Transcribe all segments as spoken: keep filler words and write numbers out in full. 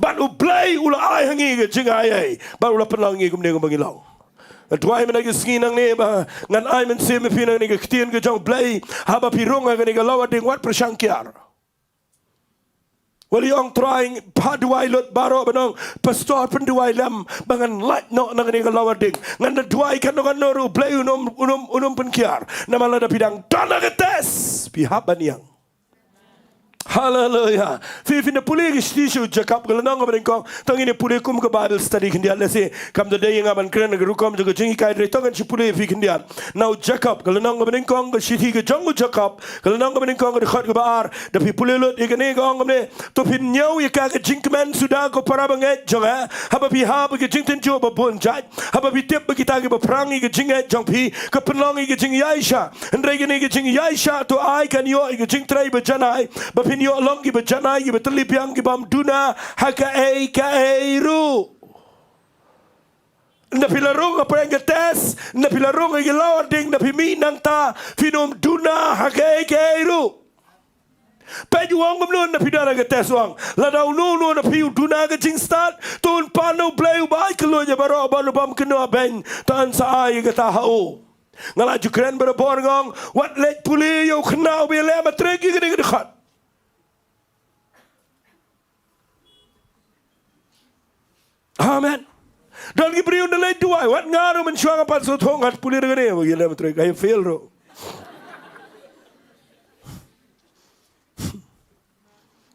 Bad U Blei u la ai ha ngi ka jingai ei. Bad u la pynlong ngi kumne kumba ngi long. Nga duwai mynta ka sngi nangne ba ngan ai mynsiem ïa phi nangne ka ktien ka jong U Blei. Haba phi rung ha kane ka lawar ding wat pyrshang kiar. Wat ong Trai, pha duwai lut baroh ban ong, Pastor pynduwai lem ba ngan lait noh na kane ka lawar ding. Ngan da duwai katno katno ruh, U Blei un ym, un ym, un ym pynkiar. Namar lada phi dang don ha ka test, phi hap ban ïeng. Haleluya. Phi, phin da pule ki shithi sha u Jakob ka lynnong kaba nyngkong. To ngin ïa pule kum ka Bible study khyndiat lehse kam da dei ïa nga ban kren ha ka rukom jong ka jinghikai, hynrei to ngan shu pule ïa phi khyndiat. Na u Jakob ka lynnong kaba nyngkong, ka shithi ka jong u Jakob ka lynnong kaba nyngkong, ka dkhot kaba ar. Da phi pule lut ïa kane ka ong kumne: To phin ñiew ïa ka ka jingkmen suda, ko para bangeit jong nga, haba phi hap ïa ka jingtynjuh ba bun jait, haba phi tip ba kita kiba phrang ïa ka jingngeit jong phi ka pynlong ïa ka jingïaishah. Hynrei kane ka jingïaishah to ai kan ïoh ïa ka jingtrei ba janai, ba phin ïoh long kiba janai, kiba tylli biang, ki bym duna ha kaei kaei ruh. Ynda phi la rung ha pdeng ka test, ynda phi la rung ha ki lawar ding, ynda phi mih nangta, phin ym duna ha kaei kaei ruh. Peit u ong kumno, ynda phi don ha ka test, u ong, lada uno uno na phi u duna ha ka jingstad, to un pan na U Blei uba ai kylluid ïa baroh bad u bym kynnoh beiñ, to yn sa ai ïa kata ha u. Nga la ju kren barabor, nga ong, wat leit pule ïa u khynnah uba ïaleh matrik ïa kane ka dkhot. Amen. Don ki briew ynda leit duwai, wat nga ruh mynshuwa nga pat sngewthuh, ngat pule ruh kane, ba ïaleh matrik, I fail ruh.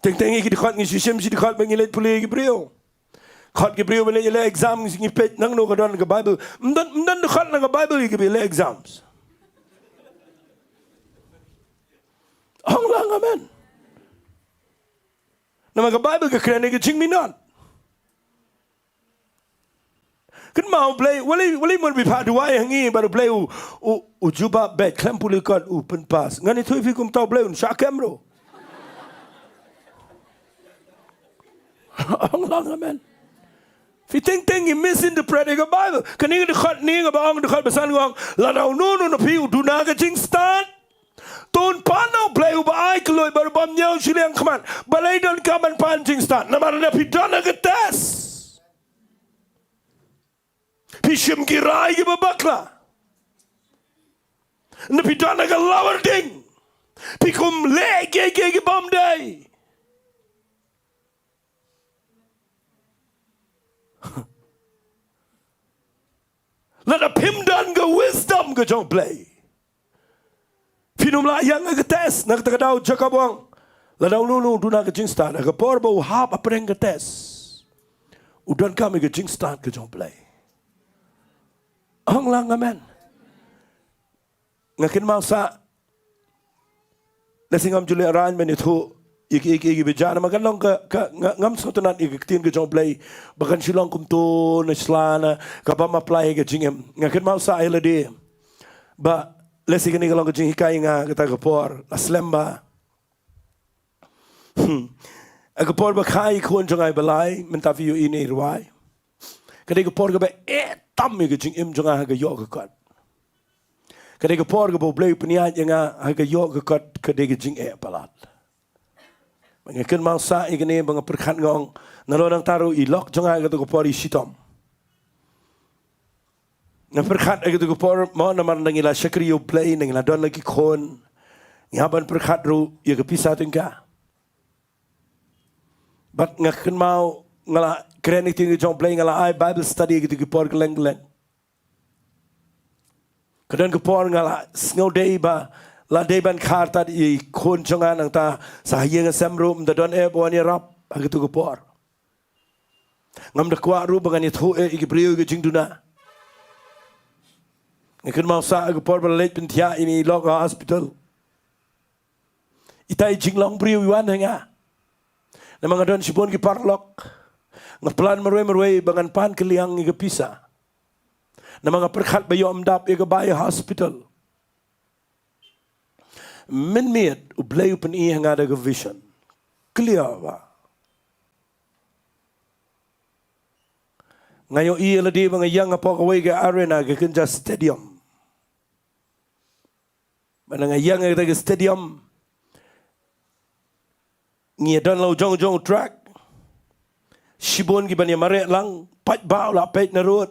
Teng teng ïa ki dkhot ngi shu shim shi dkhot ba ngi leit pule ïa ki briew. Khot ki briew ba leit ïaleh exam, ngi peit nangno ka don ka Bible. Ym don, ym don dkhot na ka Bible ïa kiba ïaleh exams. Ong lang amen. Namar ka Bible ka kren ïa ka jingminot. Kynmaw U Blei, walei, walei mon ba phi duwai ha ngi bad U Blei u, u, u jubab beit, khlem pule kot u pynpass. Ngan ïathuh ïa phi kumta U Blei un shah kem ruh. Ong lang amen. Phi teng teng ngi misinterpret ïa ka Bible. Kane ka dkhot ne kaba ong, dkhot ba san ka ong, lada uno uno na phi u duna ha ka jingstad, to un pan na U Blei uba ai kylluid bad u bym ñiew shiliang khmat. Balei donkam ban pan jingstad? Namar lada phi don ha ka test, phi shim ki rai kiba bakla. Ynda phi don ha ka lawar ding, phi kum leh kiei kiei ki bym dei. Lada phim don ka wisdom ka jong U Blei, phin ym lah ïeng ha ka test. Na kata ka daw Jakob u ong, lada uno uno u duna ha ka jingstad, ha ka por ba u hap ha pdeng ka test, u donkam ïa ka jingstad ka jong U Blei. Ong lang amen. Nga kynmaw sah, lehse ngam ju leh rang ban ïathuh ïa ki, ïa ki, ïa ki ba jia, namar kan long ka, ka, nga, ngam sngewtynnat ïa ka ktien ka jong U Blei ba kan shu long kumto na sla na ka bym apply ha ka jingim. Nga kynmaw sah ïa lade ba lehse kane ka long ka jinghikai ïa nga kata ka por, la slem bha. Hmm. Ha ka por ba kha ïa i khun jong nga iba lai, mynta phi ïohi ne i rwai, ka dei ka por kaba eh tam ïa ka jingim jong nga ha ka ïoh ka kot. Ka dei ka por kaba U Blei u pynïaid ïa nga ha ka ïoh ka kot, ka dei ka jingeh palat. Nga kynmaw sah ïa kane ba nga pyrkhat, nga ong, nalor nangta ruh i lok jong nga ha kato ka por i shitom. Nga pyrkhat ha kato ka por mo, namar ngi la shakri ïa U Blei, ngi la don la ki khun, ngi hap ban pyrkhat ruh ïa ka pisa tyngka. Bad nga kynmaw nga la kren ïa ka ktien ka jong U Blei, nga la ai Bible study ha kato ka por kylleng kylleng. Ka don ka por nga la sngew dei ba la dei ban kha artat ïa i khun jong nga, nangta sa ha ïing ha sem ruh ym da don eh ba wan ïarap ha kato ka por. Ngam da kwah ruh ba ngan ïathuh eh ïa ki briew ïa ka jingduna. Nga kynmaw sah ha ka por ba la leit pynthiah ïa i lok ha hospital, itai i jinglong briew i wan ha nga. Namar nga don shibun ki paralok, nga plan marwei marwei ba ngan pan kylliang ïa ka pisa. Namar nga pyrkhat ba ïoh ym dap ïa ka bai hospital. Mynmiet U Blei u pyni ha nga da ka vision clear bha. Nga ïohi ïa lade ba nga ïeng hapoh kawei ka arena, ka kynja stadium. Ba nga ïeng ha kata ka stadium, ngi ïa don la u jong u jong u track. Shibun ki ban ïa mareh lang, paidbah u la peit na rud.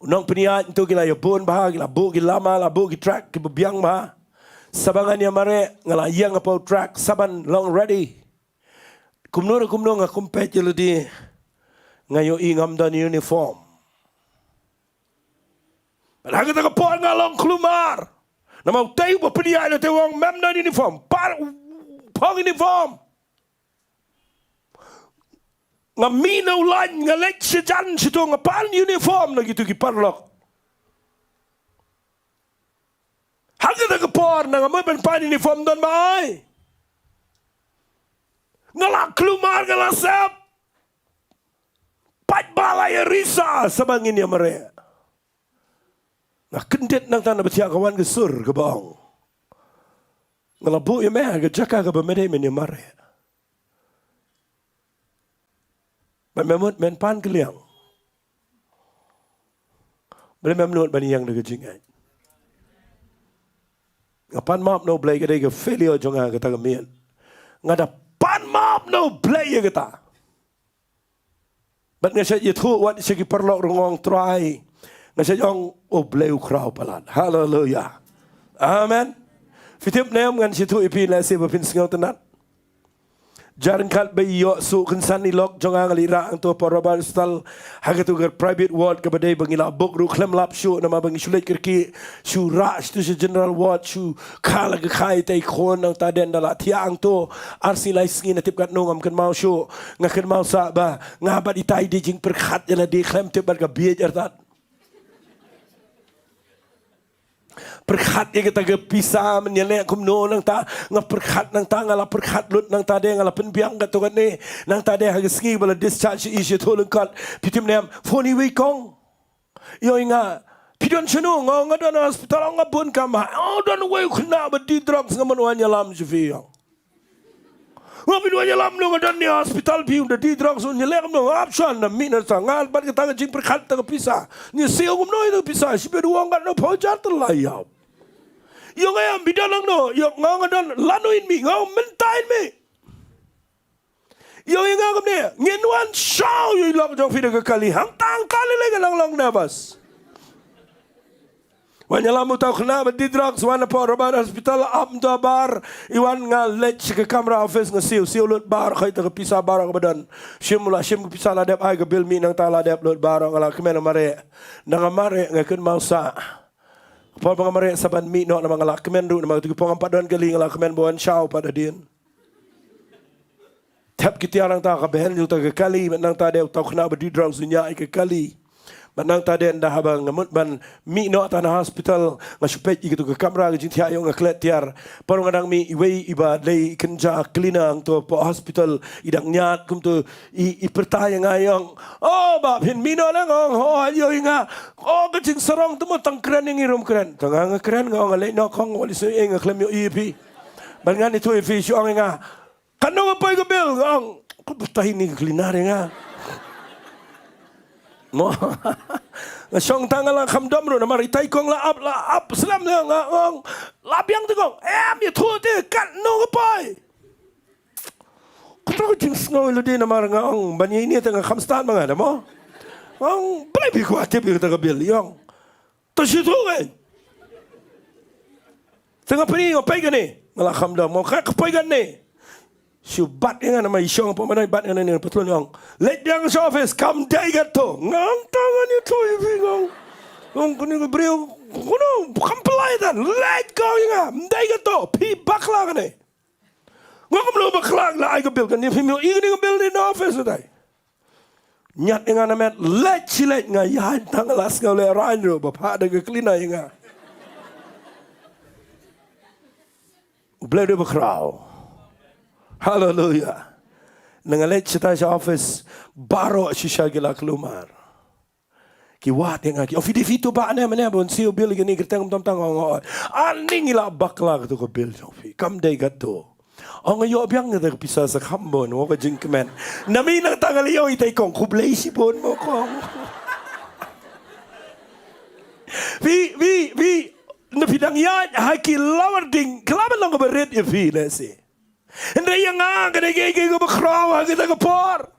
U nongpynïaid hangto ki la ïa bun bha, ki la buh ki lama, la buh ki track kiba biang bha. Sa ba ngan ïa mareh, nga la ïeng hapoh track, sa ban long ready. Kumno re kumno nga kum peit ïa lade, nga ïohi ngam don uniform. Bad ha kata ka por nga long khlumar. Namar utei uba pynïaid, utei u ong mem don uniform. Pan, pan uniform. Nga mih na u lain, nga leit shajan shato, nga pan uniform na kito ki paralok. Ha kata ka por na nga mut ban pan uniform don ba ai. Nga la khlumar, nga la sep. Paidbah la ïa risa sa ba ngin ïa mareh. Nga kyndit nangta na ba thiah ka wan ka sur kaba ong, nga la buh ïa me ha ka jaka kaba me dei men ïa mareh. Bad me mut men pan ka liang. Balei mem nud ban ïeng da ka jingngeit? Nga pan map na U Blei, ka dei ka failure jong nga kata ka miet. Nga da pan map na U Blei ïa kata. Bad nga shait ïathuh wat sha ki paralok ruh nga ong Trai. Nga shait ong U Blei u khraw palat. Haleluia. Amen. Phi tip ne em, ngan shu ïathuh ïa phi lehse ba phin sngewtynnat. Jar ryngkat ba ïoh suk kynsan i lok jong nga, nga leit rah hangto hapoh Robert Hospital. Ha kato ka private ward kaba dei ba ngi la book ruh khlem lap shuh namar ba ngi shu leit kyrkieh, shu rah shato sha general ward, shu kha la ka kha ïa i khun, nangta dei ynda la thiah hangto ar sngi lai sngi na tip katno ngam kynmaw shuh. Nga kynmaw sah ba nga bad itai dei jingpyrkhat ïa lade khlem tip bad ka bieit artat. Pyrkhat ïa kata ka pisa, men ïaleh kumno nangta, nga pyrkhat nangta, nga la pyrkhat lut nangta de, nga la pynbiang kato kane, nangta de ha ka sngi ba la discharge ïa i sha Thulangkot, phi tip ne em, phone iwei i kong. Ïa ong i nga, phi don shano? Nga ong nga don hospital. Ong nga bun kam ha. Oh, don uwei u khynnah ba die drugs, nga mut wan ïalam sha phi ong. Nga phi wan ïalam no, nga don ne hospital, phi u da die drugs, un ïaleh kumno? Ap shuwa na mih na sa, nga bad kata ka jingpyrkhat ta ka pisa. Ngi siew kumno ïa ta ka pisa, shibit u ong katno, phew hajar tylla ïa. Ïa ong nga, ïa phi don nangno? Ïa ong nga, nga don lano in mih? Nga ong mynta in mih. Ïa ong i nga kumne, ngin wan shaw ïa i lok jong phi da ka kali. Hangta hangta lei lei ka nang long nervous. Wan ïalam uta u khynnah ba die drugs, wan hapoh Robert Hospital, ap hangto ha bar, i wan, nga leit sha ka kamra office, nga siew, siew lut baroh, kata ka pisa baroh kaba don. Shim, u la shim ka pisa, la dep ai ka bill, mih nangta, la dep lut baroh, nga la kmen mareh. Ynda nga mareh nga kynmaw sah, por ba nga mareh sa ban mih noh namar nga la kmen ruh, namar katu ka por ngam pat don kali, nga la kmen ba wan shaw pat hadien. Thep ki tiar nangta, ka beh jong uta ka kali, bad nangta de uta u khynnah ba die drugs u ñiah ïa ka kali. Bad nangta de ynda haba nga mut ban mih noh ta na hospital, nga shu peit ïa katu ka kamra, ka jingthiah ïa nga klet tiar. Por nga dang mih, iwei iba dei kynja cleaner hangto hapoh hospital i dang ñiad kumto, i, i pyrta ïa nga, i ong, "Oh, bah, phin mih noh ne?" Nga ong, "Oh, ïa ong i nga, oh, ka jingsarong te mo tang kren ïa ngi ruh ym kren." Tang nga, nga kren, nga ong, "Nga leit noh kong, wat leh shuh ei, nga khlem ïohi ïa phi." Bad ngan ïathuh ïa phi, shu ong ïa nga, "Katno ka poi ka bill?" Nga ong, "Ka batai ni ka cleaner ïa nga." Mo. Nga shong tang, nga la kham dom ruh namar itai kong la ap, la ap slem ïa nga, nga ong, "La biang te kong?" "Em, ïathuh te, katno ka poi?" Kata ka jingsngew ïa lade namar nga ong, ban ïa ine te nga kham stad ma nga da mo. Nga ong, "Balei phi kwah tip ïa kata ka bill?" I ong, "To shu ïathuh kein." Te nga pyni, nga peit kane, nga la kham dom, nga ong, "Ka poi kane." Shu bat ïa nga namar i shong hapoh, ma dang i bat ïa nga ne patlun, i ong, "Leit biang sha office, kam dei kato." Nga ong, "Tang ngan ïathuh ïa phi," nga ong. Ong kane ka briew, kumno, kam pynlait tan, leit kong ïa nga, "Ym dei kato, phi bakla kane." Nga ong, "Kumno bakla, la ai ka bill kane, phim ïohi kane ka bill ne na office, utai." Ñiad ïa nga na met, leit shi leit, nga ïaid tang, nga la sngew lehraiñ ruh ba phah da ka cleaner ïa nga. U Blei u dei ba khraw. Haleluia. Ynda nga leit shatai sha office, baroh shisha ki la khlumar. Ki wad ïa nga, ki ong, "Phi dei phi tu bah ne mane ba un siew bill ïa kane kyrteng kumta kumta?" Nga ong, "Ani ngi la bakla katu ka bill jong phi, kam dei kato." Ong, "Nga ïoh biang kata ka pisa sa kham bun, wa ka jingkmen." Namar nangta nga la ïohi itai kong, "Khublei shibun mo kong." Phi, phi, phi, ynda phi dang ïaid ha ki lawar ding, ka la ban long kaba rit ïa phi lehse. Hynrei ïa nga ka dei kaei kaei kaba khraw ha kata ka por.